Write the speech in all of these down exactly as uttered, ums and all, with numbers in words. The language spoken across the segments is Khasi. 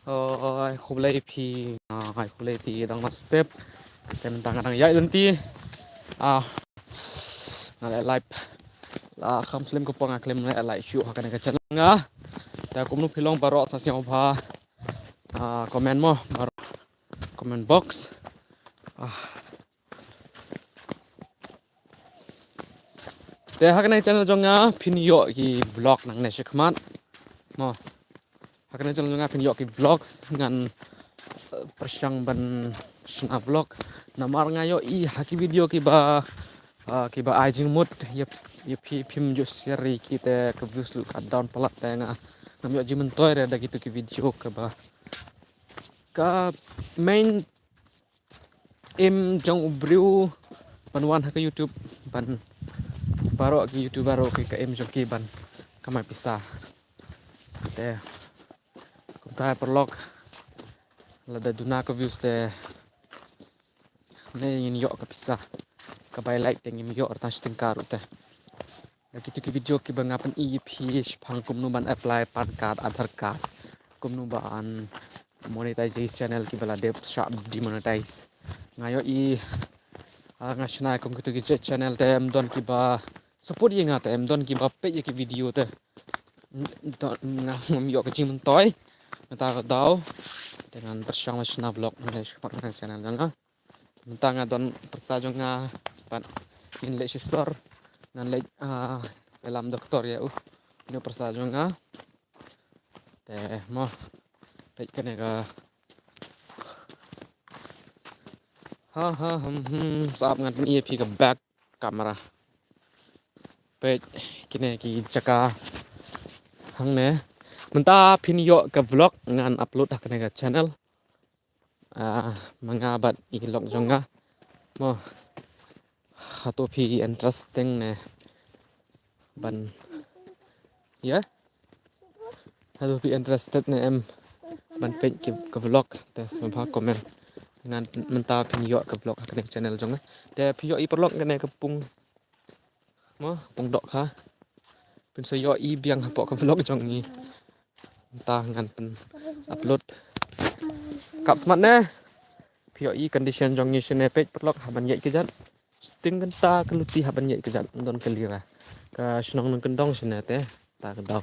Oi, khublei phi. Ah, ai khublei phi dang ma step. Te mynta nga dang ïaid lynti. Ah, nga leh live. La kham slem ka por nga khlem leh live shuh ha kane ka channel nga. Te kumno phi long baroh sa sngewbha. Ah, comment mo baroh. Comment box. Ah. Te ha kane channel jong nga phin ïoh ki vlog nangne shakhmat. Mo. Ha kane channel jong nga phin ïoh ki vlogs ngan, eh, pyrshang ban shna vlog. Namar nga ïohi ha ki video kiba, eh, kiba ai jingmut ïa, ïa phi phim ju share ïa ki te ka views ruh ka down palat te nga ngam ïoh jingmyntoi re da kitu ki video kaba ka main aim jong u briew ban wan ha ka YouTube ban baroh ki YouTuber ruh ki ka aim jong ki ban kamai pisa. Te kumta paralok lada duna ka views te ne ngin ïoh ka pisa ka bai like te ngim ïoh tang shi tyngka ruh te. Ïa kitu ki video kiba nga pyni ïa phi shaphang kumno ban apply PAN card, Aadhaar card, kumno ban monetize channel kiba la dep shah demonetize. Nga ïohi, ah, nga shna kum kitu ki channel te em don kiba support ïa nga te em don kiba peit ïa ki video te. Don nga ngam ïoh ka jingmyntoi. Mynta ka daw te ngan pyrshang ban shna vlog ne shaphang channel jong nga. Mynta nga don pyrsa jong nga pat ngin leit shisha ngan leit, ah, ïalam doktor ïa u. Ïa u pyrsa jong nga. Te mo peit kane ka ha ha hmm hmm sap ngan pyni ïa phi ka back camera. Peit kine ki jaka hangne. Mynta phin ïoh ka vlog ngan upload ha kane ka channel. Ah, ma nga bad i lok jong nga. Mo. Hato phi interesting ne ban. Ya. Hato phi interested ne em ban peit ki ka vlog te sngewbha comment. Ngan mynta phin ïoh ka vlog ha kane channel jong nga. Te phi ïohi paralok kane ka pung. Mo, pung dohkha. Phin sa ïohi biang hapoh ka vlog jong ngi. Mynta ngan pyn upload. Kap smat ne. Phi ïohi condition jong ngi shane peit paralok ha ban ïaid kjat. Sting kynta ka luti ha ban ïaid kjat don ka lira. Ka shnong nang kyndong shane te ta ka daw.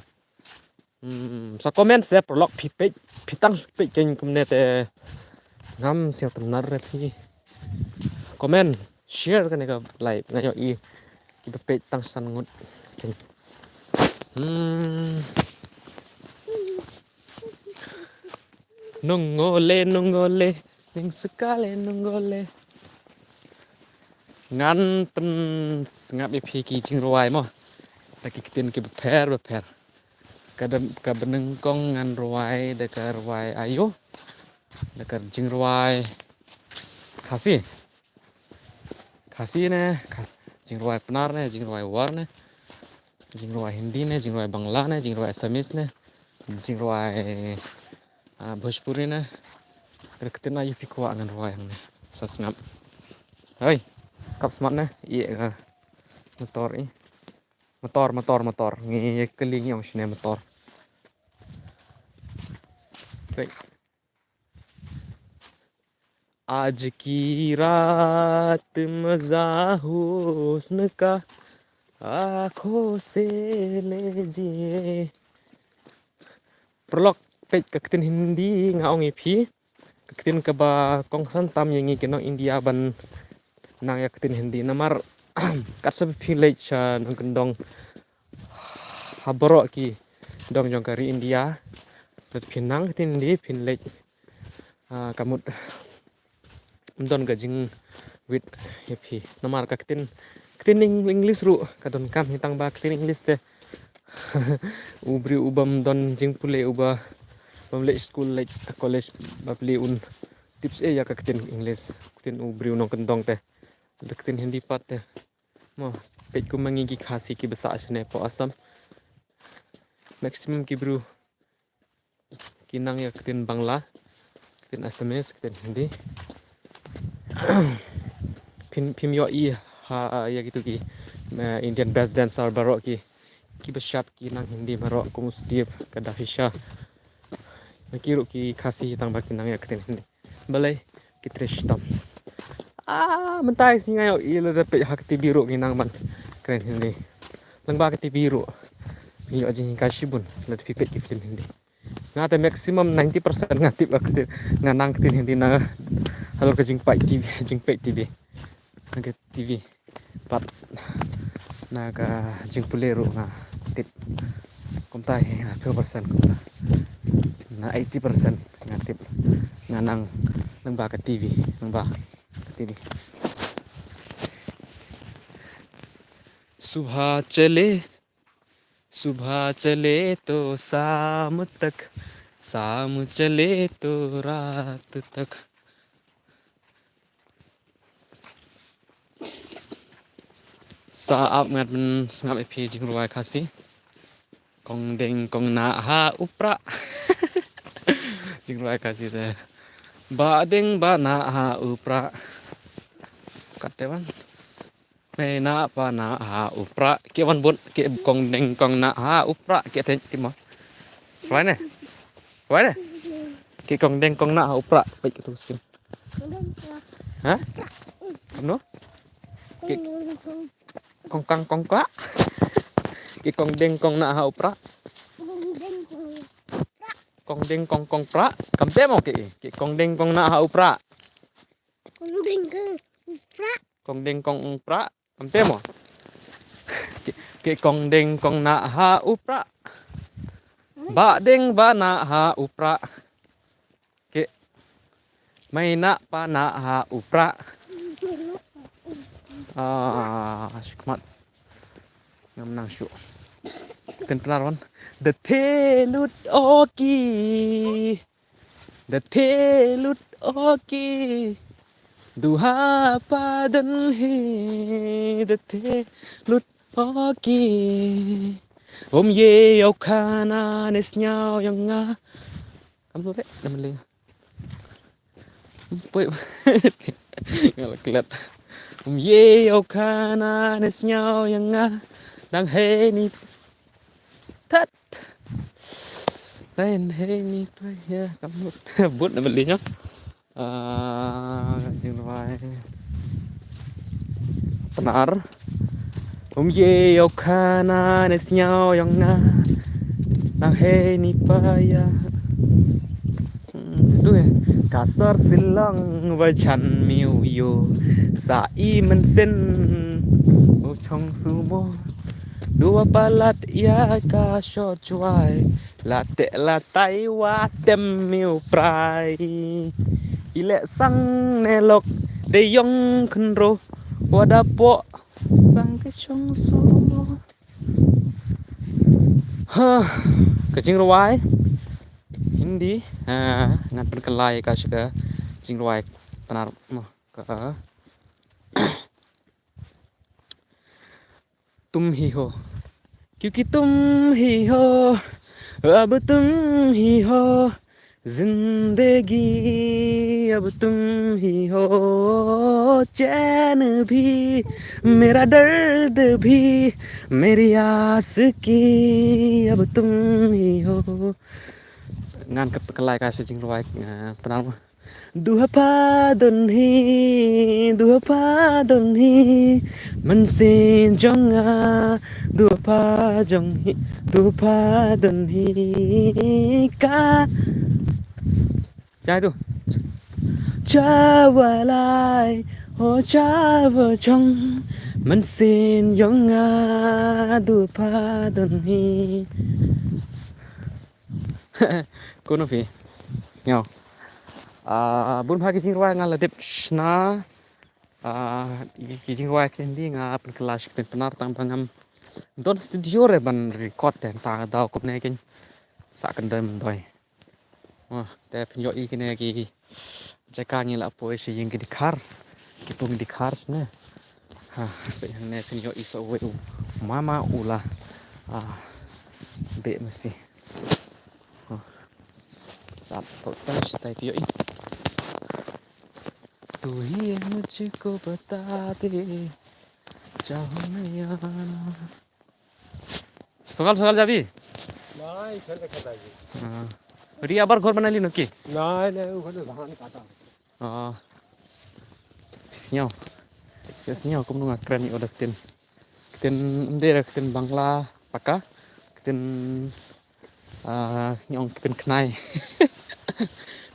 Hmm, sa comment se paralok phi peit phi tang shu peit keiñ kumne te ngam sngewtynnad re phi. Comment, share kane ka live nga ïohi kiba peit tang san ngut keiñ. Hmm. Nongole nongole ning sukale nongole. Ngan pynsngap ïa phi ki jingrwai mo. Da ki ktien kiba pher ba pher. Ka da ka banyngkong ngan rwai da ka rwai ayo. Da ka jingrwai Khasi. Khasi ne, Khas, jingrwai Pnar ne, jingrwai War ne, jingrwai Hindi ne, jingrwai Bangla ne, jingrwai Assamese ne, jingrwai, ah, Bhojpuri ne. Ka ktien ayo phi kwah ngan rwai hangne. Sa sngap. Hoi, kap smat ne, i, ah, motor i. Motor, motor, motor. Ngi kylli ngi ong shine motor. Wait. आज की रात मजा हुस्न का आंखों से लीजिए. Paralok, peit ka ktien Hindi nga ong ïa phi. Ka ktien kaba kongsan tam ïa ngi ki nong India ban nang ïa ka ktien Hindi. Namar katba phi leit sha nongkyndong ha baroh ki dong jong ka ri India. Lada phi nang ka ktien Hindi phin leit, ah, ka mut ym don ka jingwit ïa phi. Namar ka ktien, ktien Eng-, English ruh ka donkam hi tang ba ktien English te u briew u bym don jingpule uba bym leit skul leit college ba plie un tip seh ïa ka ktien English. Ktien u briew nongkyndong te. Ka ktien Hindi pat te. Mo, peit kum ma ngi ki Khasi kiba sah shane hapoh Assam. Maximum ki briew ki nang ïa ktien Bangla, ktien Assamese, ktien Hindi. Phim, phim ïohi ha ïa kitu ki, eh, Indian best dancer baroh ki, kiba shad ki nang Hindi baroh kum u Steve, ka Dafi Shah. Na ki ruh ki Khasi tang ba ki nang ïa ka ktien Hindi. Balei ki trei shitom. Ah, mynta i sngi nga ïohi lada peit ha ka T V ruh ki nang ban kren Hindi. Lyngba ka T V ruh ngi ïoh jinghikai shibun lada phi peit ki film Hindi. Nga te maximum ninety percent nga tip ka ktien, nga nang ktien Hindi na halor ka jingpeit T V, jingpeit T V. Na ka T V. Pat na ka jingpule ruh nga tip. Kumta hi nga phew percent kumta. Na eighty percent nga tip. Nga nang lyngba ka T V, lyngba ka T V. सुबह चले, सुबह चले तो शाम तक, शाम चले तो रात तक. Sa ap ngat men sngap ïa phi jingrwai Khasi. Kong deng kong nah ha u prah. Jingrwai Khasi te. Ba deng ba nah ha u prah. Kat te wan. Mei nah pa nah ha u prah. Ki wan bun ki kong deng kong nah ha u prah. Ki te ti mo. Wai ne. Wai ne. Ki kong deng kong nah ha u prah. Peit ki tu sim. Ha? Kumno? Ki kong kang kong krak. Ki kong deng kong nah ha u prah. Kong deng kong kong prah. Kam te mo ki. Ki kong deng kong nah ha u prah. Kong deng kong prah. Kam te mo. Ki, ki kong deng kong nah ha u prah. Ba deng ba nah ha u prah. Ki mei nah pa nah ha u prah. Ah, shikmat. Ngam nang shu. Ten penar wan. The Thelut Oki. The Thelut Oki. Duha pa don hi. The Thelut Oki. Om ye au khana ne sñiaw yong nga. Kam tu le, nam le. Poi. Ngal klet. Um ye au khana ne sñiaw yong nga. Dang hei ni. Tat. Dang hei ni pa ya kam but. But nam le ño. Ah, jingrwai Pnar. Um ye au khana ne sñiaw yong nga. Dang hei ni pa ya. Hmm, tu eh. Ka sor Shillong ba chan miu yo. Sa i mynsin. U chong sumo. Dua palat ya ka shot chwai. La te la tai wa tem miu prai. I le sang ne lok de yong khynro. Wa da po sang ka chong sumo. Ha, ka jingrwai Hindi, ha, ngan pynkylla ka sha ka jingrwai Pnar mo ka. तुम ही हो, क्योंकि तुम ही हो, अब तुम ही हो, जिंदगी अब तुम ही हो, चैन भी, मेरा दर्द भी, मेरी आशिकी अब तुम ही हो. Ngan ka pynkylla ka sha jingrwai, eh, Pnar. Duha pa don hi, duha pa don hi, mynsiem jong nga, duha pa jong hi, duha pa don hi ka. Jai tu. Chawa lai, o chawa jong, mynsiem jong nga, duha pa don hi. Kumno phi sngew? Ah, bun bha ki jingrwai nga la dep shna. Ah, ki jingrwai ki Hindi nga pynkylla sha ka ktien Pnar tang ba ngam don studio re ban record te, ta daw kumne kin sa kan doi mendoi. Wah, te phin ïohi kine ki jaka ngi la poi sha ïing ki dkhar. Ki pung dkhar ne. Ha, peit hangne phin ïohi sa uwei u mama u la, ah, beh masi. Ha. Sap pok tai shi tai phi ïohi. तू ही मुझको बता दे, चाहूँ मैं यार. Sokal sokal jabi? Nai, khel khel jabi. Ah. Ri abar ghor banai lino ki? Nai, nai, u khana bahan kata. Ah. Phi sngew. Phi sngew kumno nga kren ïa u da ktien. Ktien ym dei da ktien Bangla paka. Ktien, ah, ngi ong ktien khnai.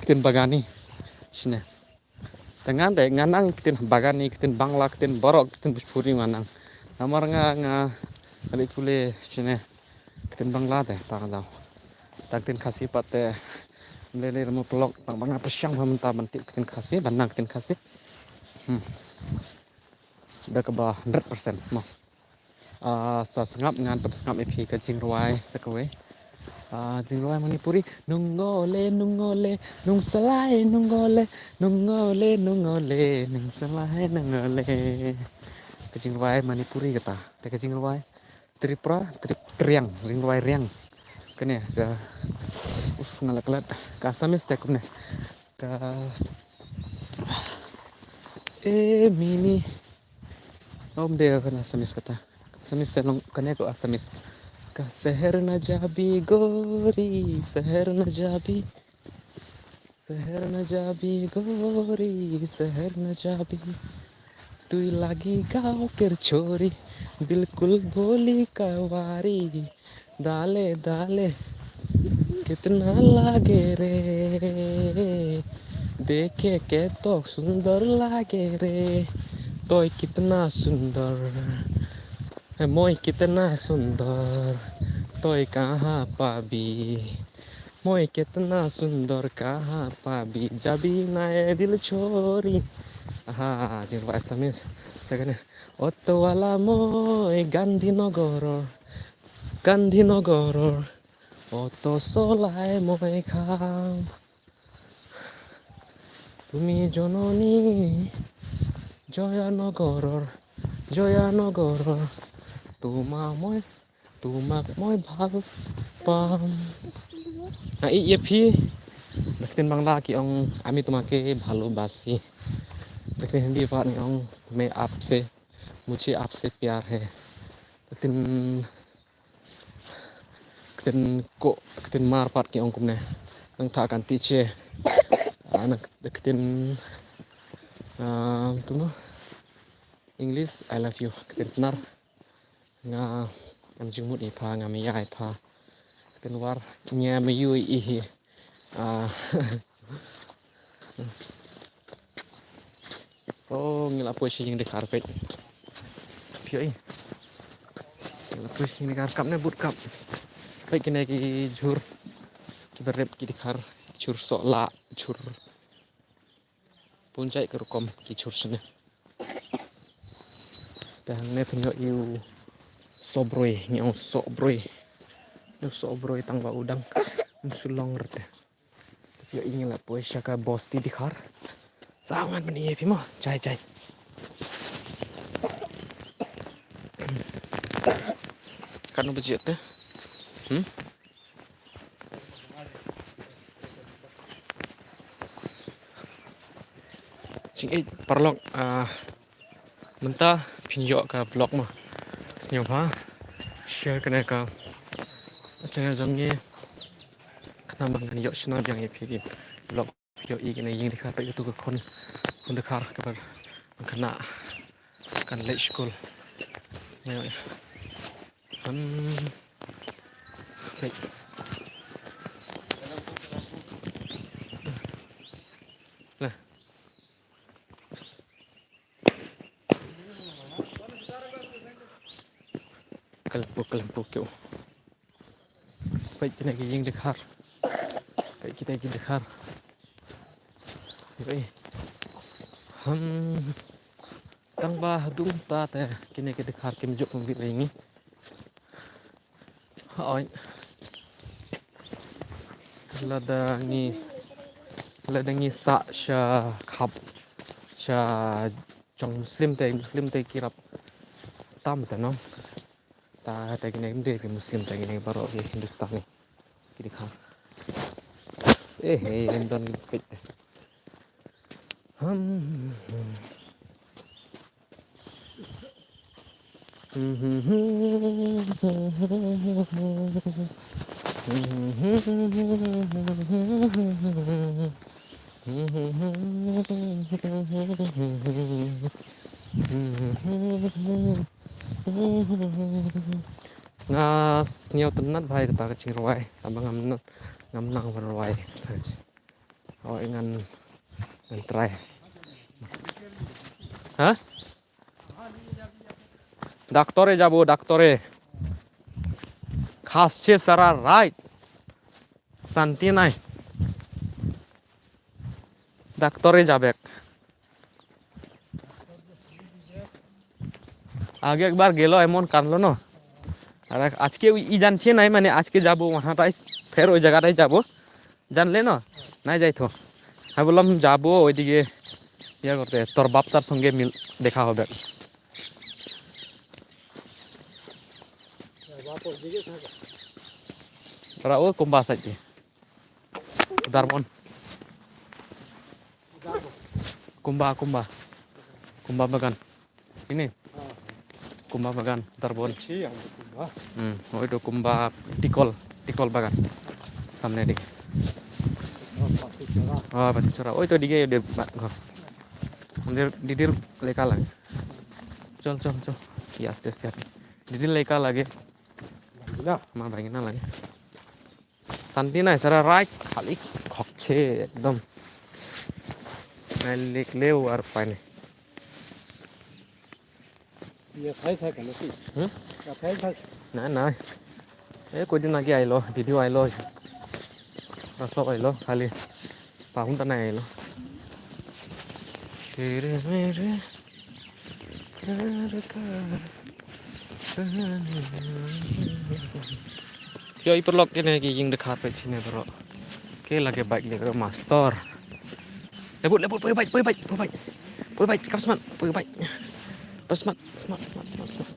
Ktien Bagani. Shine. Te ngan te ngan nang ktien Bagani, ktien Bangla, ktien Borok, ktien Bhojpuri ngan nang. Namar nga nga nga leh pule shine ktien Bangla te tang daw. Tang ktien Khasi pat te mlele remo pelok tang ba nga pyrshang ba mynta ban tip ktien Khasi, ban nang ktien Khasi. Hmm. Da kaba hundred percent mo. Ah, sa sngap ngan pynsngap ïa phi ka jingrwai sa kawei. Ah, jingrwai Manipuri. Nungole, nungole, nungsalai, nungole, nungole, nungole, nungsalai, nungole. Ka jingrwai Manipuri kata. Te ka jingrwai Tripura, Trip, Triang, jingrwai Riang. Kane ka, uf, nga la klet. Ka Assamese te kumne. Ka, eh, mini. Om de ka Assamese kata. Assamese te long kane ko Assamese. Ka seher na jabi gori, seher na jabi. Seher na jabi gori, seher na jabi. Tui lagi gaon ki chori, bilkul bholi kawari. Dale, dale, kitna lage re. Dekhe ke to sundar lage re. Toi kitna sundar. Moi kitna sundar. Toi kaha pabi. Moi kitna sundar kaha pabi jabi na e dil chori. Aha, jingrwai Assamese. Second. Auto wala moi Gandhinagar, Gandhinagar. Auto solai moi kham. Tumi jononi Joyanagar, Joyanagar. Tuma moi Tumak moi bhal pam. Nga ïa phi. Da ktien Bangla ki ong ami tumake bhalobasi. Da ktien Hindi pat ngi ong main aapse, mujhe aapse pyar hai. Da ktien, ktien ko, ktien Hmar pat ki ong kumne. Nang tha kan tiche. Ah, nang da ktien, ah, kumno? English, I love you. Ktien Pnar. Nga, ngam jingmut ïa pha, ngam ïa ïa pha. Ktien War, ngam ïa ïa hi. Ah. Oh, ngi la poi sha ïing dkhar peit. Phi ïohi. Ngi la poi sha ïing dkhar, kap ne bud kap. Peit kine ki jhur. Ki barep ki dkhar, jhur sohlah, jhur. Bun jait ka rukom ki jhur shane. Te hangne phin ïohi u sohbroi, ngi ong sohbroi. U sohbroi tang ba u dang ym shu long rte. Ïohi ngi la poi sha ka bosti dkhar. Sa ngan pyni ïa phi mo, jai jai. Katno baje te? Hmm? Jingïeit paralok, ah, mynta phin ïoh ka vlog mo. Sngewbha share kane ka channel jong ngi. Khnang ba ngan ïoh shna biang ïa phi ki vlog. Ïohi kane ïing dkhar, peit katu ka khun, khun dkhar kaba kane kan leit skul. Nga ïohi. Hmm. Peit. Lah. Ka lympu, ka lympu keiñ. Peit kine ki ïing dkhar. Peit kine ki dkhar. Peit. Hmm. Tang ba hadum ta te kine ki dkhar kim ju pynbit ïa ngi. Hooid. Lada ngi, lada ngi sah sha khap sha jong Muslim te, Muslim te ki rap tam te no. Ta, ta kine kim dei ki Muslim, ta kine baroh ki Hindustani. Ki dkhar. Eh, eh, em don ki peit te. Hmm. Nga sngewtynnat bha ïa kata ka jingrwai, tangba ngam nang, ngam nang ban rwai. Hooid, ngan, ngan try. Ha? Doctor-e jabo, doctor-e. Khasse sara right. Shanti nai. Doctor-e jabek. আগে একবার গেল এমন কাঁদলো না। আর আজকে ওই ই জানছে নাই, মানে আজকে যাব ওহাঁটাই, ফের ওই জায়গাটাই যাব। জানলে না? নাই যাই তো। হ্যাঁ, বললাম যাবো ওইদিকে, ইয়ে করতে, তোর বাপ তার সঙ্গে মিল, দেখা হবে। ওরা ও কুম্বা সাইডে। Darbon. Kumba, kumba. Kumba bagan. Ini. Kumba bagan, Darbon. Hmm, ওই তো কুম্বা টিকল, টিকল বাগান। সামনে দিকে। Oh, Batu Chora. ওই তো দিকে ওদের বা-, ঘর। আমাদের দিদির লেখা লাগে। চল, চল, চল। ইয়ে, আস্তে, আস্তে, আস্তে। দিদির লেখা লাগে। না। আমার ভাগিনা লাগে। শান্তি নাই, সারা রাত খালি খকছে একদম। নাই লিখলেও আর উপায় নেই। ইয়ে খাই থাকে নাকি? হুম? ইয়ে খাই থাকে? না, না। এই কয়দিন আগে আইলো, দিদিও আইলো। আর সব আইলো, খালি পাহুন তা নাই আইলো। তেরে মেরে Yo, i perlok ini ki jing dekat pet sini, bro. Oke, lagi bike ni, bro, master. Lebut, lebut, poi bike, poi bike, poi bike. Poi bike, kap smart, poi bike. Pas smart, smart, smart, smart, smart.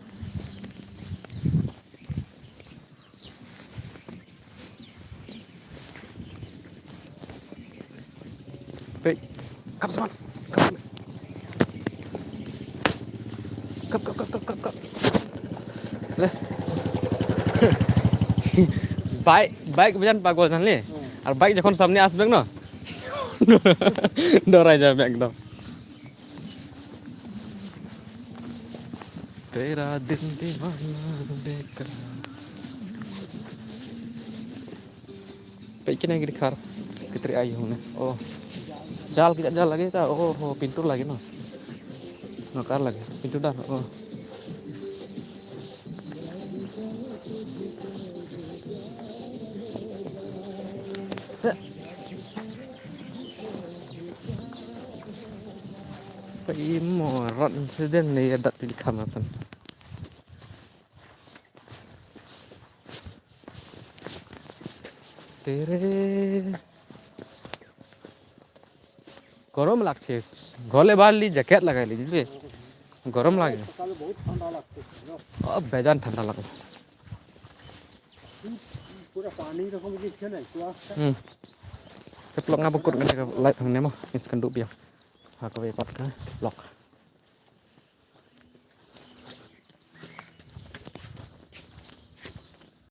Peit. Kap smat. Kap. Kap, kap, kap, kap, kap, kap. Leh. Bike, bike bejan pagol jan le. Ar bike jokhon samne asbek no. Dorai ja bek do. Tera din deewana bekar. Peit kine ki dkhar. Ki trei ai hone. Oh. Jal ki jal lagi ta. Oh, oh, pintur lagi no. No kar lagi. Pintur dah. Oh. Heh. Peit mo rat incident ne ya dat pili kamatan. Tere. গরম লাগছে। গলে বারলি জ্যাকেট লাগাইলি, বুঝলি? গরম লাগে। সকালে বহুত ঠান্ডা লাগছে। ও, বেজান ঠান্ডা লাগে। পুরা পানি রকম কিছু নেই, কুয়াশা। Hmm. Te vlog nga ba kut ngan live hangne mo, in sngewdhuh biang. Ha kawei pat ka vlog.